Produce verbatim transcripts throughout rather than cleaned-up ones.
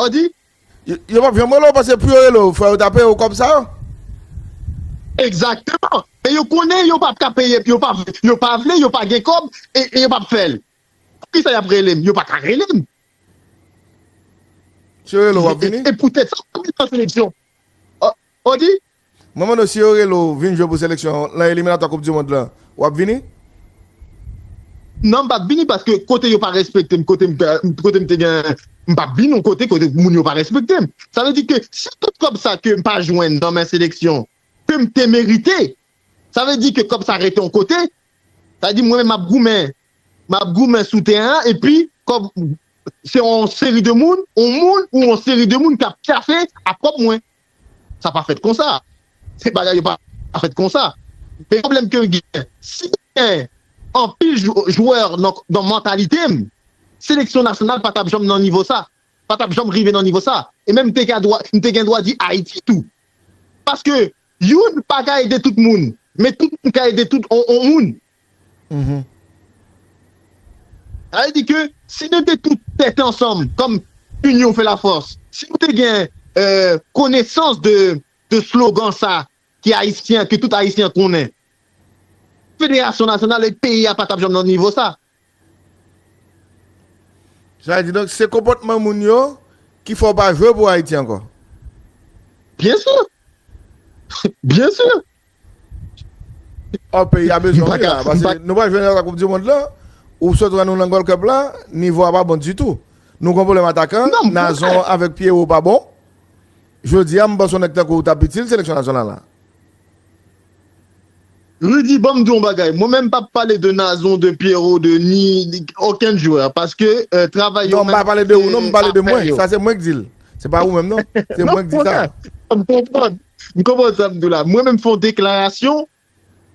Odi? Yo, yo p ap janm rele w, paske pou yo rele w, fò yo ta peye w kòb sa yo. Egzakteman. Men yo konnen yo p ap ka peye, yo pa, yo pa vle, yo pa gen kòb, e, e yo p ap fè l. Poukisa y ap rele m? Yo pa ka rele m. Si yo rele w, w ap vini? E, e poutèt sa, m nan seleksyon. O, Odi? Mwen mande w, si yo rele w vin jwe pou seleksyon lan eliminatwa Koup di Mond lan, w ap vini? Non, m p ap vini paske kote yo pa respekte m, kote m, kote m te gen, m p ap vini yon kote, kote moun yo pa respekte m. Sa vle di ke si tout kòb sa ke m pa jwenn nan men seleksyon, ke m te merite, sa vle di ke kòb sa rete yon kote, sa vle di mwen menm m ap goumen, m ap goumen sou teren an, epi kòb, se yon seri de moun, yon moun ou yon seri de moun k ap tyafe ak kòb mwen. Sa pa fèt konsa. Se bagay yo pa, pa fèt konsa. Men pwoblèm ke m gen, si gen anpil jou-, jwè nan, nan mantalite m, seleksyon nasyonal pa t ap janm nan nivo sa. Pa t ap janm rive nan nivo sa. E menm m te gen dwa, m te gen dwa di Ayiti tou. Paske youn pa ka ede tout moun, men tout moun ka ede tout on, on moun. Mhm. Sa vle di ke si nou te tout tèt ansanm, kòm inyon fè lafòs, si nou te gen, euh, konesans de, de slogan sa, ki ayisyen, ke tout ayisyen konnen, federasyon nasyonal e peyi a pa t ap janm nan nivo sa. Sa vle di, donk, se konpòtman moun yo ki fè w pa jwe pou Ayiti ankò. Byen si. Byen si. Ò, peyi a bezwen w wi la, paske nou pral jwe nan Koup di Mond lan, ou sot rann nou nan Gold Cup la, nivo a pa bon ditou. Nou gon pwoblèm atakan, Nazon avèk Pierrot pa bon. Jodi a, m panse yon nèg tankou w t ap itil seleksyon nasyonal la. Rudy, ban m di w yon bagay. Mwen menm, m p ap pale de Nazon, de Pierrot, de ni, ni okenn jwè, paske, euh, travay yo menm, m pa pale de ou, non, m pale de mwen. Sa se mwen k di l. Se pa ou menm, non. Se mwen k di sa. M konprann. M konprann sa m di w la. Mwen menm, m fè yon deklarasyon,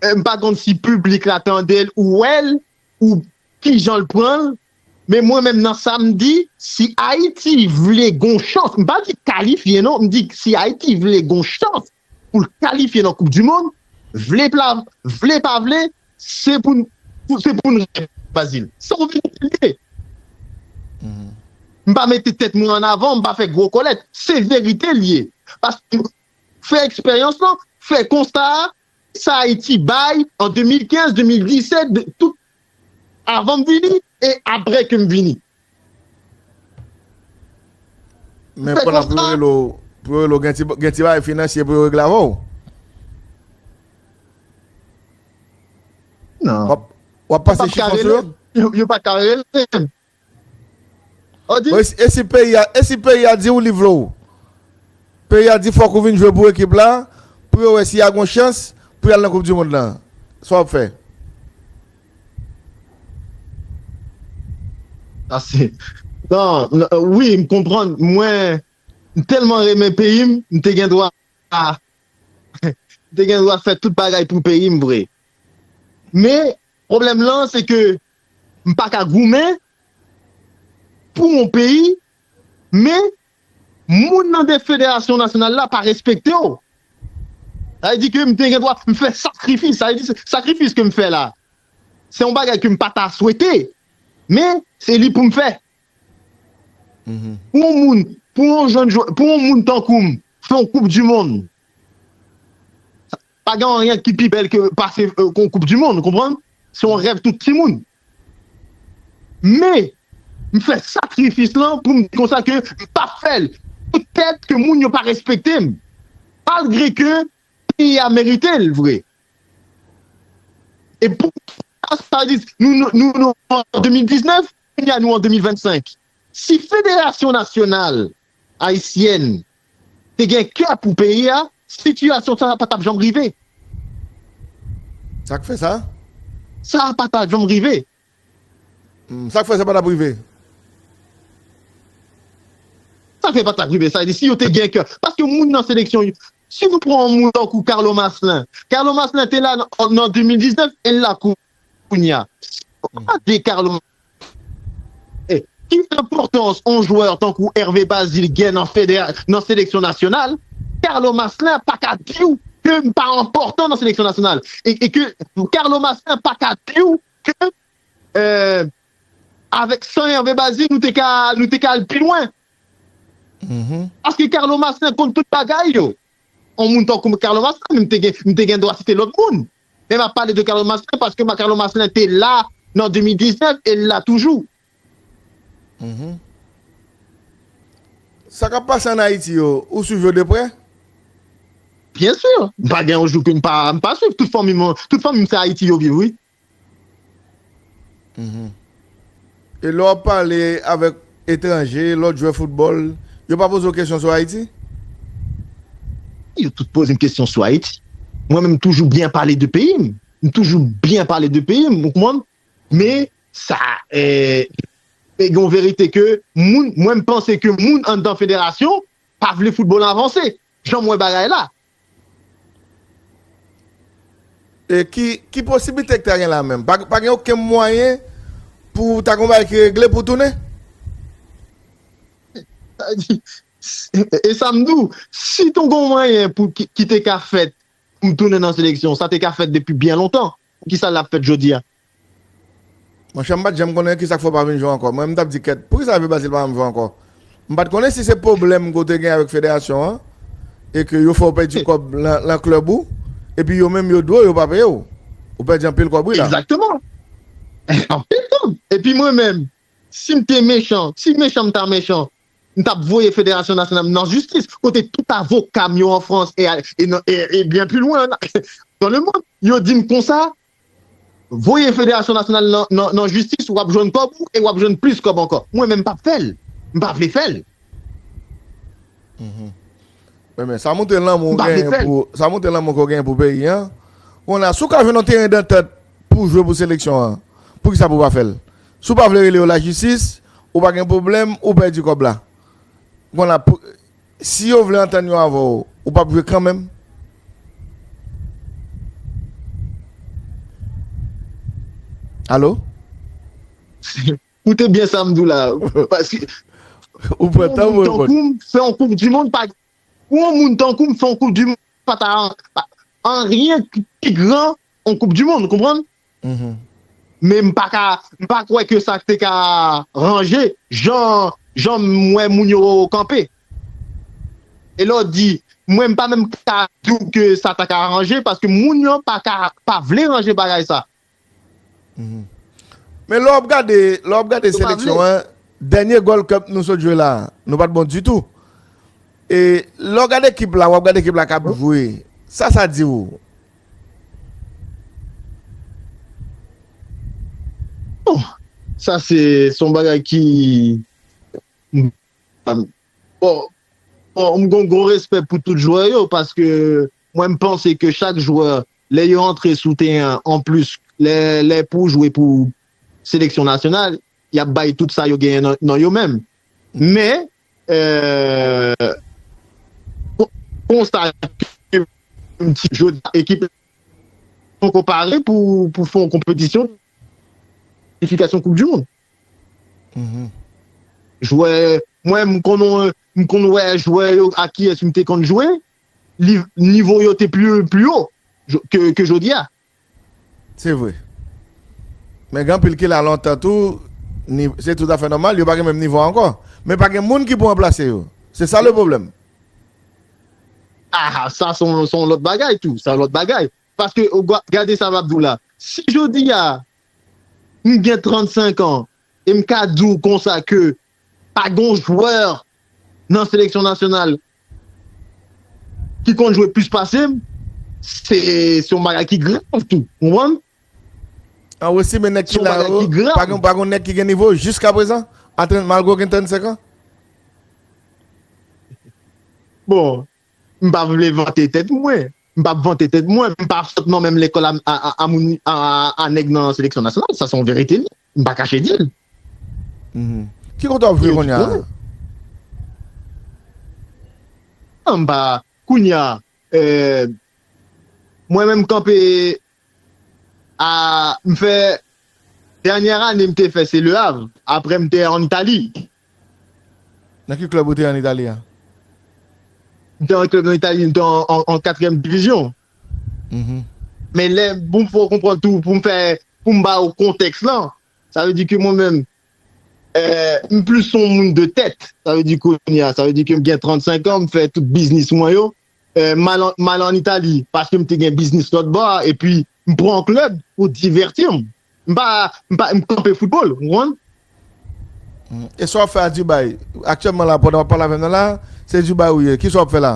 euh, m pa konn si piblik la tande l ou wè l, ou kijan l pran l, men mwen menm nan sa m di, si Ayiti vle gon chans, m pa di kalifye non, m di si Ayiti vle gon chans pou l kalifye nan Koup di Mond, vle pa, vle pa vle, se pou n, pou, se pou n rèv, Bazil. Se yon verite l ye. M pa mete tèt mwen an avan, m pa fè gwo kòlèt. Se verite l ye. Paske fè eksperyans lan, fè konsta a, sa Ayiti bay an de mil kenz, de mil disèt, de, tout avan m vini e apre ke m vini. Men pandan pou yo rele w, pou yo rele w, gen ti, gen ti bagay finansye pou yo regle avè w. Non. W ap, w ap pase chifon sou yo? Yo, yo pa ka rele m. Bon, e si, e si peyi a, e si peyi a di w li vle w? Peyi a di fòk ou vin jwe pou ekip la, pou yo wè si y a gon chans pou y al nan Koup di Mond lan. Sa w ap fè? Ase. Non, non, wi, m konprann. Mwen, m tèlman renmen peyi m, m te gen dwa, m te gen dwa fè tout bagay pou peyi m vre. Men, pwoblèm lan, se ke m pa ka goumen pou yon peyi, men moun nan de federasyon nasyonal la pa respekte w. Sa vle di ke m te gen dwa, m fè sakrifis, sa vle di se sakrifis ke m fè la. Se yon bagay ke m pa ta swete, men se li pou m fè. Pou yon moun, pou yon jèn jwè, pou yon moun tankou m, fè yon Koup di Mond, pa gen anyen ki pi bèl ke pase, euh, yon Koup di Mond, ou konprann? Se yon rèv tout timoun. Men, m fè sakrifis lan pou m di konsa ke m pa fè l. Poutèt ke moun yo pa respekte m. Malgre ke peyi a merite l vre. E pou sa, sa di, nou, nou, nou, nou an de mil diznèf, kounye a nou an de mil vennsenk. Si Federasyon Nasyonal Ayisyèn te gen kè pou peyi a, sitiyasyon sa a pa t ap janm rive. Sa k fè sa? Sa a pa t ap janm rive. Hmm, sa k fè sa pa t ap rive? Sa k fè pa t ap rive, sa vle di si yo te gen kè. Paske moun nan seleksyon, si nou pran yon moun tankou Carlo Marcelin, Carlo Marcelin te la nan, nan de mil diznèf, e l la kou-, kounye a. Si nou gade Carlo, eh, ki enpòtans yon jwè tankou Hervé Bazile gen nan federa-, nan seleksyon nasyonal, Carlo Marcelin pa ka di w ke m pa enpòtan nan seleksyon nasyonal. E, e ke Carlo Marcelin pa ka di w ke, eh, avèk san Hervé Bazile, nou te ka, nou te ka al pi lwen. Mhm. Paske Carlo Marcelin konn tout bagay yo. Yon moun tankou Carlo Marcelin, men m te gen, m te gen dwa site lòt moun. Men m ap pale de Carlo Marcelin paske ma- Carlo Marcelin te la nan de mil diznèf e l la toujou. Mhm. Sa k ap pase ann Ayiti yo, ou swiv yo de prè? Byen si. M pa gen yon jou ke m pa, m pa swiv. Tout fanmi m, tout fanmi m se Ayiti yo viv, wi. Mhm. E lè w ap pale avèk etranje, lòt jwè foutbòl, yo pa poze w kesyon sou Ayiti? Yo tout poze m kesyon sou Ayiti. Mwen menm, m toujou byen pale de peyi m. M toujou byen pale de peyi m, ou konprann? Men sa, eh, e gen yon verite ke moun, mwen m panse ke moun anndan federasyon pa vle foutbòl avanse. Jan m wè bagay la. E ki, ki posiblite ki ta gen la menm? Pa, pa gen okenn mwayen pou ta gen yon bagay ki regle pou tounen? E sa m di w, si t on gon mwayen pou ki, ki te ka fèt pou m tounen nan seleksyon, sa te ka fèt depi byen lontan. Poukisa l ap fèt jodi a? Monchè, m pa t janm konnen kisa k fè w pa vin jwe ankò. Mwen, m t ap di kèt, poukisa Fè Basil pa janm jwe ankò? M pa t konnen si se pwoblèm ke w te gen avèk federasyon an, e ke yo fè w pèdi kòb nan, nan klèb ou, epi yo menm yo dwe w, yo pa peye w. Ou pèdi anpil kòb, wi la. Egzakteman. Anpil kòb. Epi mwen menm, si m te mechan, si mechan m ta mechan, m t ap voye Federasyon Nasyonal nan jistis, kote tout avoka m yo an Frans e, e, e, e byen pi lwen, dans le monde, yo di m konsa, voye Federasyon Nasyonal nan, nan, nan jistis, w ap jwenn kòb ou e w ap jwenn plis kòb ankò. Mwen menm, m p ap fè l. M pa vle fè l. Men, men, sa montre lanmou ou genyen pou, sa montre lanmou ke w genyen pou peyi an. Kounye a, si w ka jwenn yon teren dantant pou w jwe pou seleksyon an, poukisa pou w pa fè l? Si w pa vle rele yo lajistis, ou pa gen pwoblèm, ou pèdi kòb la. Kounye a, pou, si yo vle antann yo avè w, ou p ap jwe kanmenm? Alo? Koute byen sa m di w la. Paske Ou pran tan pou w reponn. Tankou m fè yon koup di mond, pa, pou yon moun tankou m fè yon koup di mond, pa ta an, pa, anyen ki pi gran yon koup di mond, ou konprann? Mhm. Men m pa ka, m pa kwè ke sa te ka ranje jan, jan m wè moun yo kanpe. E lè w di, mwen m pa menm ka di w ke sa ta ka ranje, paske moun yo pa ka, pa vle ranje bagay sa. Mhm. Men lè w ap gade, lè w ap gade Yo pa seleksyon vle. An, dènye gòl Cup nou sot jwe la, nou pa t bon ditou. E lè w gade ekip la, w ap gade ekip la k ap jwe. Sa, sa di w? Bon, sa se, se yon bagay ki, bon, bon, m gen yon gwo respè pou tout jwè yo, paske mwen m panse ke chak jwè, lè yo antre sou teren an, anplis, lè, lè pou jwe pou seleksyon nasyonal, y ap bay tout sa yo genyen nan, nan yo menm. Men, euh, kon- konsa ke m ti jodi a, ekip poko pare pou, pou fè yon konpetisyon kalifikasyon Koup di Mond. Mhm. Jwè, mwen, m konn, m konn wè jwè yo ak kiyès m te konn jwe, li, nivo yo te pli, pli wo jo- ke, ke jodi a. Se vre. Men gen anpil ki la lontan tou, ni- se toutafè nòmal, yo pa gen menm nivo a ankò. Men pa gen moun ki pou ranplase yo. Se sa le pwoblèm. Ah, sa se yon, se yon lòt bagay tou, se yon lòt bagay. Paske, ou ga- gade sa m ap di w la. Si jodi a, m gen trannsenk an, e m ka di w konsa ke pa gen jwè nan seleksyon nasyonal ki konn jwe plis pase m, se, se yon bagay ki grav tou. Ou konprann? An resi, men nèg ki Se yon la bagay yo, ki grav. Pa gen, pa gen nèg ki gen nivo jiska prezan, a trant, malgre w gen trannsenk an. Bon, m pa vle vante tèt mwen. M p ap vante tèt mwen. M pa sot nan menm lekòl a, a, a, a moun, a, a, a nèg nan seleksyon nasyonal. Sa se yon verite li. M pa kache di l. Mhm. Ki kote w ap jwe kounye a? Non, m pa, kounye a, euh, mwen menm kanpe a, m fè, dènyè ane m te fè se Le Havre. Apre m te an Itali. Nan ki klèb ou te an Itali a? M te an klèb an Itali, m te an, an, an katriyèm divizyon. Mhm. Men lè, pou m fè w konprann tou, pou m fè, pou m ba w kontèks lan, sa vle di ke mwen menm, Eh, m plis yon moun de tèt. Sa vle di kounye a, sa vle di ke m gen trannsenk an, m fè tout biznis mwen yo. Eh, m al, m al an Itali, paske m te gen biznis lòt bò a, epi m pran yon klèb pou divèti m. M pa, m pa, m kanpe foutbòl, ou konprann? Mm. E sa w ap fè a Dubai? Aktyèlman la, pandan w ap pale avè m nan la, se Dubai ou ye. Kisa w ap fè la?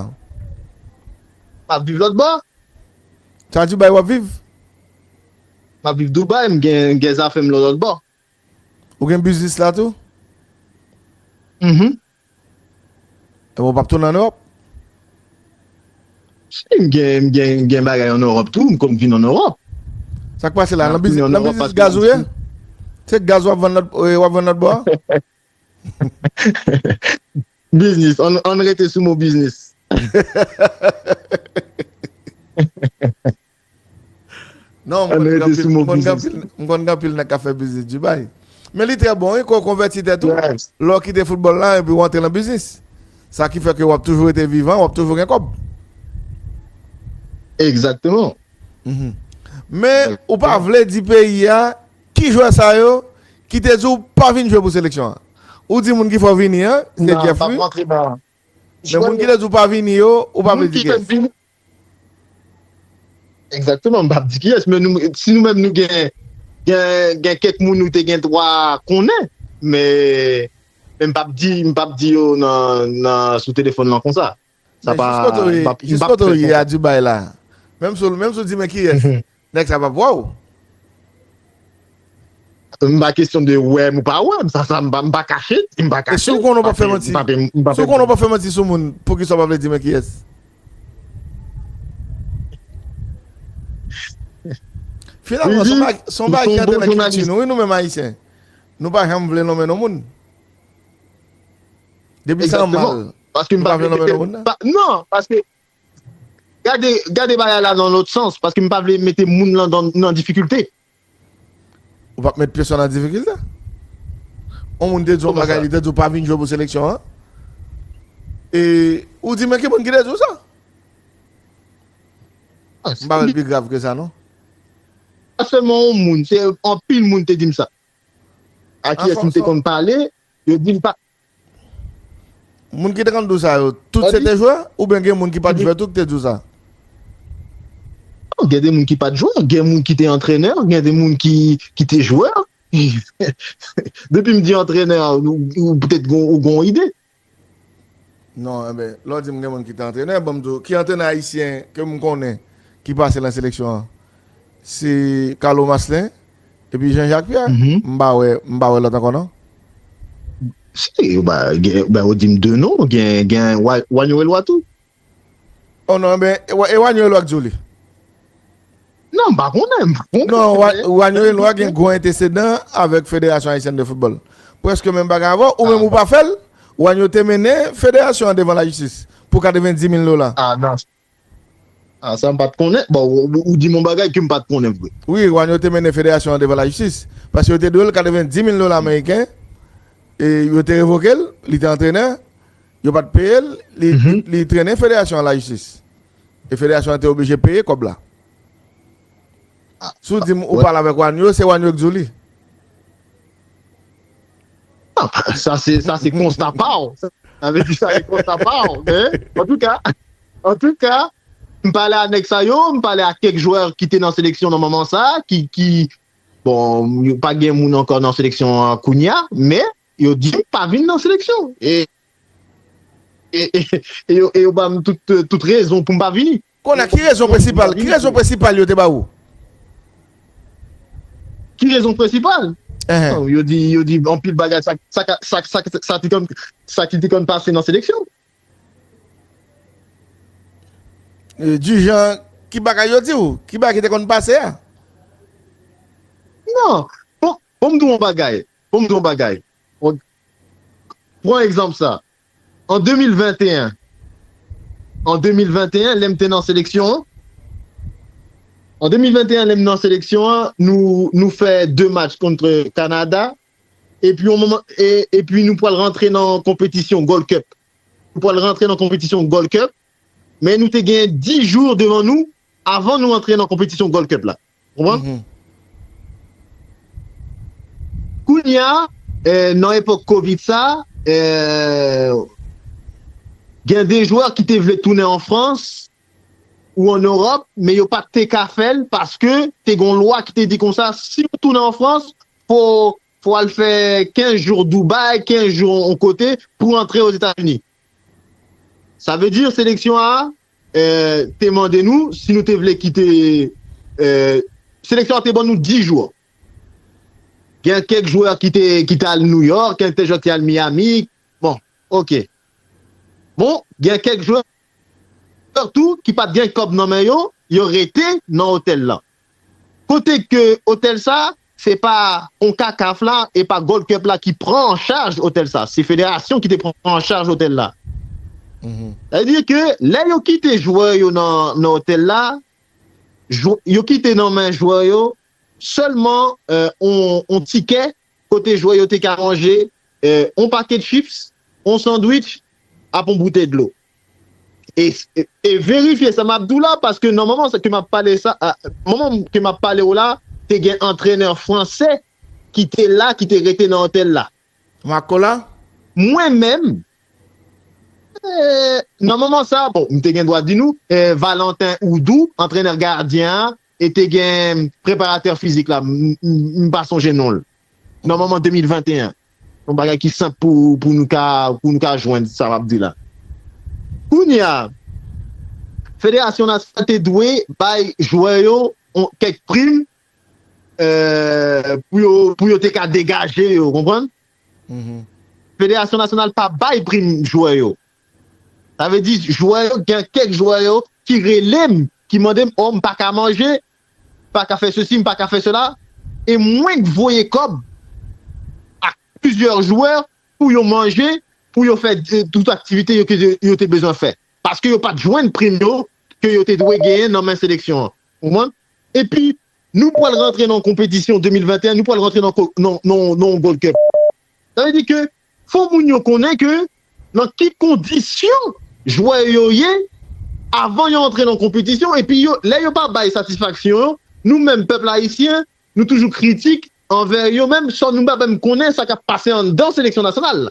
M ap viv lòt bò. Se a Dubai w ap viv? M ap viv Dubai, m gen, gen zafè m lòt bò. Ou gen biznis la tou? Mhm. Ebyen, ou p ap tounen ann Ewòp? Si, m gen, m gen, m gen bagay ann Ewòp tou, m konn vin ann Ewòp. Sa k pase la? Nan biznis, nan biznis gaz ou ye? Se gaz w ap vann lòt, w ap vann lòt bò a? Biznis, ann, ann rete sou mo biznis. Non, m konn gen anpil, m konn gen anpil nèg k ap fè biznis Dubai. Men li trè bon, wi, ke w konvèti tèt ou. Lè w kite foutbòl la, epi w antre nan biznis. Sa ki fè ke w ap toujou rete vivan, w ap toujou gen kòb. Egzakteman. Men, ou pa vle di peyi a, ki jwè sa yo, ki te di w pa vin jwe pou seleksyon an? Ou di moun ki fè w vini an, se Jeffrey. Men moun ki te di w pa vini yo, ou pa vle di kiyès. Egzakteman, m p ap di kiyès, men nou, si nou menm nou gen, gen, gen kèk moun nou te gen dwa konnen, men, men m p ap di, m p ap di yo nan, nan, sou telefòn lan konsa. Sa pa, m p ap, m p ap fè l konsa. Dubai la. Menm si w, menm si w di men kiyès, nèg sa p ap wè w. M pa kesyon de wè m ou pa wè m, sa, sa m pa, m pa kache, m pa kache. E si w konnen w p ap fè manti, si w konnen w p ap fè manti sou moun, poukisa w pa vle di men kiyès? Finalman, se yon bagay ki antre nan kilti nou, wi, nou menm Ayisyen. Nou pa janm vle nonmen non moun. Depi sa mal, nou pa vle nonmen non moun nan. Non, paske gade, gade bagay la nan lòt sans, paske m pa vle mete moun lan nan, nan difikilte. Ou p ap met pèsonn an difikilte. Yon moun te di yon bagay, li te di w pa vin jwe pou seleksyon an. E ou di men ki moun ki te di w sa? M pa wè l pi grav ke sa, non. Pa sèlman yon moun, se anpil moun te di m sa. A kiyès m te konn pale, yo di m pa. Moun ki te konn di w sa yo, tout se te jwè? Oubyen gen moun ki pa t jwè tou ki te di w sa? Non, gen de moun ki pa t jwè, gen moun ki te antrenè, gen de moun ki, ki te jwè. Depi m di antrenè, ou, ou petèt gon, ou gon ide. Non, enben, lè w di m gen moun ki te antrenè, ban m di w, ki antrenè ayisyen ke m konnen ki pase nan seleksyon an? Se Carlo Marcelin, epi Jean Jacques Pierre. M pa wè, m pa wè lòt ankò, non. Si, yo ba, gen, ba, yo di m de non, gen, gen Wa-, Wanyo Elwa tou. Oh non, enben, e Wa-, e Wanyo Elwa k di w li? Non, m pa konnen, m pa konnen. Non, Wa-, Wanyo Elwa gen gwo antesedan avèk Federasyon Ayisyèn de Foutbòl. Prèske menm bagay avè w, ou menm ou pa fè l, Wanyo te mennen federasyon an devan lajistis pou katrevenndimil dola. Ah, non. Ah, sa m pa t konnen. Bon, ou, ou, ou di m yon bagay ke m pa t konnen vre. Wi, Wanyo te mennen federasyon an devan lajistis. Paske yo te dwe l katrevenndimil dola ameriken. E yo te revoke l, li te antrenè. Yo pa t peye l, li, li, li trennen federasyon an lajistis. E federasyon an te oblije peye kòb la. Si w di m ou pale avèk Wanyo, se Wanyo k di w li. Non, sa se, sa se konsta pa w. Sa vle di sa se konsta pa w. Men, antouka, antouka, m pale a nèg sa yo, m pale a kèk jwè ki te nan seleksyon nan moman sa, ki, ki, bon, yo pa gen moun ankò nan seleksyon an kounye a, men yo di m pa vin nan seleksyon. E, e, e, e yo, e yo ba m tout, tout rezon pou m pa vini. Kounye a, ki rezon prensipal, ki rezon prensipal yo te ba ou? Ki rezon prensipal? Non, yo di, yo di anpil bagay sa, sa, sa, sa, sa te konn, sa ki te konn pase nan seleksyon. E, di jan, ki bagay yo di w? Ki bagay ki te konn pase a? Non, bon, bon m di w yon bagay. Bon m di w yon bagay. Pran egzanp sa. An de mil venteyen, an de mil venteyen, lè m te nan seleksyon an, an de mil venteyen, lè m nan seleksyon an, nou, nou fè de match kont Kanada, epi yon moman, e, epi nou pral rantre nan konpetisyon Gold Cup. Nou pral rantre nan konpetisyon Gold Cup, men nou te gen dis jou devan nou avan nou antre nan konpetisyon Gold Cup la. Konprann? Kounye a, eh, nan epòk Covid sa, eh, gen de jwè ki te vle tounen an Frans ou an Ewòp, men yo pa t te ka fè l paske te gen yon lwa ki te di konsa, si w tounen an Frans, fò, fò w al fè kenz jou Dubai, kenz jou yon kote pou w antre Ozetazini. Sa vle di seleksyon a, eh, te mande nou si nou te vle kite, eh, seleksyon an te ban nou dis jwè. Gen kèk jwè ki te, ki te al New York, gen kèk jwè ki te al Miami. Bon, oke. Bon, gen kèk jwè tou ki pa t gen kòb nan men yo, yo rete nan otèl la. Kote ke otèl sa, se pa Concacaf la, e pa Gold Cup la ki pran an chaj otèl sa. Se federasyon ki te pran an chaj otèl la. Sa vle di ke lè yo kite jwè yo nan, nan otèl la, jw- yo kite nan men jwè yo sèlman, eh, on, on tikè kote jwè yo te ka manje, eh, on pakèt chips, on sandwich, ap on boutèy dlo. E, e, e verifye sa m ap di w la, paske nan moman sa ke m ap pale sa, a, moman ke m ap pale w la, te gen antrenè fransè ki te la, ki te rete nan otèl la. Makola? Mwen menm, eh, nan moman sa, bon, m te gen dwa di nou, eh, Valentin Oudou, antrenè gadyen an, e te gen preparatè fizik la, m, m, m pa sonje non l. Nan moman de mil venteyen. Yon bagay ki senp pou, pou nou ka, pou nou ka jwenn sa m ap di la. Kounye a, Federasyon Nasyonal te dwe bay jwè yo on, kèk prim, eh, pou yo, pou yo te ka degaje yo, konprann? Federasyon Nasyonal pa bay prim jwè yo. Sa vle di, jwè yo, gen kèk jwè yo ki rele m, ki mande m, "Oh, m pa ka manje, m pa ka fè sesi, m pa ka fè sela." E mwen k voye kòb ak plizyè jwè pou yo manje, pou yo fè, eh, tout aktivite yo ke yo te bezwen fè. Paske yo pa t jwenn prim yo ke yo te dwe genyen nan men seleksyon an. Ou konprann? Epi, nou pral rantre nan konpetisyon de mil venteyen, nou pral rantre nan, ko- nan, nan, nan Gold Cup. Sa vle di ke fò moun yo konnen ke nan ki kondisyon jwè yo ye avan yo antre nan konpetisyon, epi yo, lè yo pa bay satisfaksyon yo, nou menm pèp ayisyen, nou toujou kritik anvè yo menm, san nou pa menm konnen sa k ap pase anndan seleksyon nasyonal la.